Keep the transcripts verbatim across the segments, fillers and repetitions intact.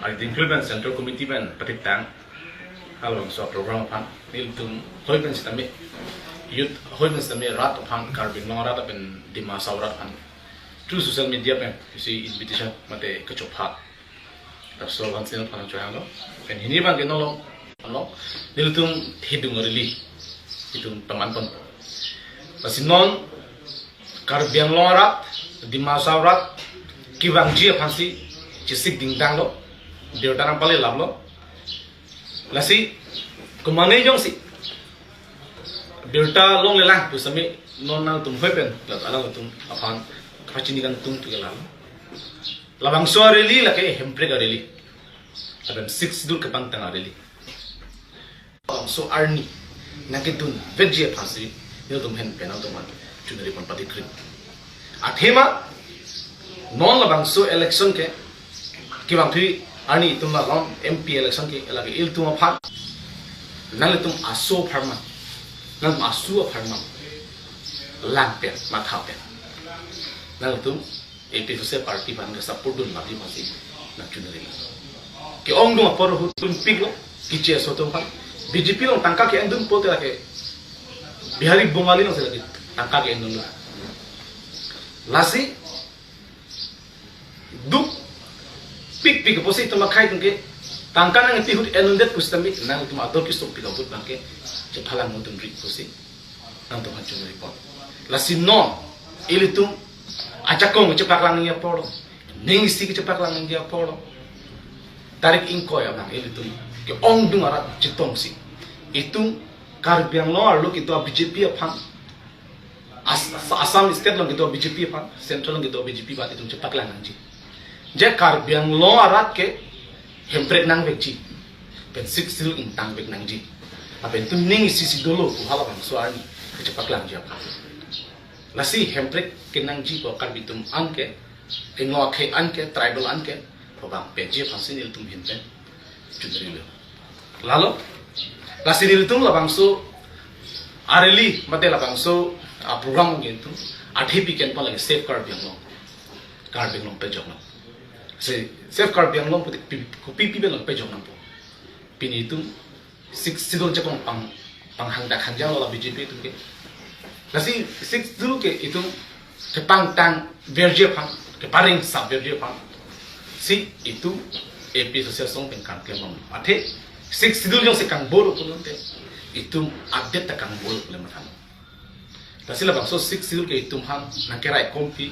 Arideng klui pen Central Committee pen patiktang halabangso program aphan, nelitum hoi pen sitame, youth hoi pen sitame rat aphan, Karbi Anglong arat lapen Dima Hasao arat aphan through social media pen isi invitation mate kachopha, laso aphan si nangphan chohanglo. Pen hini abang ke nolo, nolo nelitum thedung a-rally itum paman pon. Lasi non Karbi Anglong arat, Dima Hasao arat kevangji aphansi chesik dingtanglo, birta nangpale laplo. Lasi komatne jongsi birta longlelang pu sitame non nangtum hoi pen, la alangtum aphan kapachini kangtung tu ke lalo. Labangso a-rally lake hemprek a-rally, lapen Sixth Schedule kepangtang a-rally. Labangso arni nangkedun vekji aphansi nelitum ahin pen nangtum aphan chunri pon patikri. Athema non labangso election ke, kevangthuji arni itum along M P election ke lake ilitum aphan, nanglitum aso apharman, nang aso apharman lang pen, matha pen, nanglitum A P H L C party aphan ke support dun lagi masih nangchunri. Ke-ongdung apor ahut dunpiklo, kiche aso atum aphan. B J P along tangka ke-endun pote lake Bihari Bongali alongsi lake tangka ke-endunlo. Lasi duk pikpik pusi itum akhei atum ke tangka nangpi ahut endundet pusitame nangtum ador kesung pik ahut abang ke chephalang nangtum ri pusi nangtum aphan chunri pon. Lasi non ilitum ajakong kechepaklang nangji apor lo, ning isi kechepaklang nangji apor lo, tarik ingkoi abang ilitum ke-ongdung arat chetongsi itum Karbi Anglong arlo kedo a-B J P aphan, As-, As-, Assam state along kedo a-B J P aphan, central along kedo a-B J P aphan itum chepaklang nangji. Je Karbi Anglong arat ke hemprek nangvekji, pen Sixth Schedule ingtangvek nangji, lapen itum ning isi isi dolo pu halabangso arni kechepaklangji aphan. Lasi hemprek kenangji pu Karbi atum an ke, Inglo akhei an ke, tribal an ke, pabang peji aphansi nelitum ahin pen chunrilo. Lalo, lasi nelitum labangso a-rally mate labangso a-program nelitum athepi ken pon lake Save Karbi Anglong, Karbi Anglong pejoknang. Si Save Karbi Anglong pute pi-, kopi pi pen lang pejoknangpo. Pini itum Sixth Schedule ajakong pang, panghang dak hanjang lo la B J P atum ke. Lasi Sixth Schedule ke itum kepangtang verji aphan, kepareng sap verji aphan si itum A P H L C asong pen kam klem bom. Athe Sixth Schedule jongsi kangbor pulote itum update ta kangbor pu le matha. Lasi labangso Sixth Schedule ke itum aphan nangkeraikompi,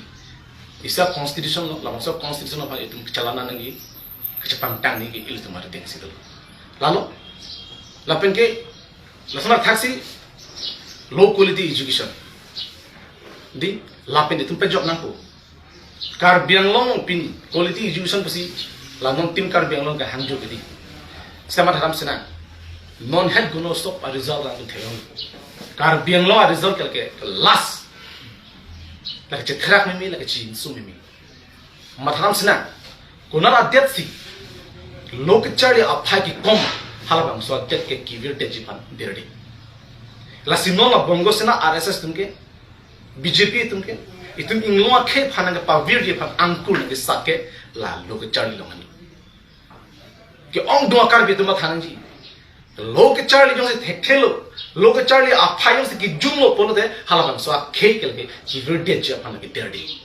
isi a-constitution lo, labangso constitution aphan itum kechalana nangji, kechepangtang nangji ilitum arideng si dolo. Lalo, lapen ke, lason athaksi low quality education, dei, lapen itum pejoknangpo. Karbi Anglong pini quality education pusi la non Team Karbi Anglong kehangjo ke dei. Sema tharam sena non het guno sok a-result nangtum theklong. Karbi Anglong a-result ke lake last. Lake chetherak meme, lake chejinso meme. Matharam sena konat adet si lo kecharli aphai kekom halabangso adet ke kevirdetji aphan birdi. Lasi non la Bongo Sena, R S S atum ke, B J P atum ke, itum Inglo akhei aphan nangkepavirji aphan angkur nangkesak ke la lo kecharli along ani. Ke-ongdung a-Karbi atum matha nangji. Lo kecharli jongsi thekthelo, lo kecharli aphai jongsi kejumlo pulote halabangso akhei ke lake kevirdetji aphan lake birdi.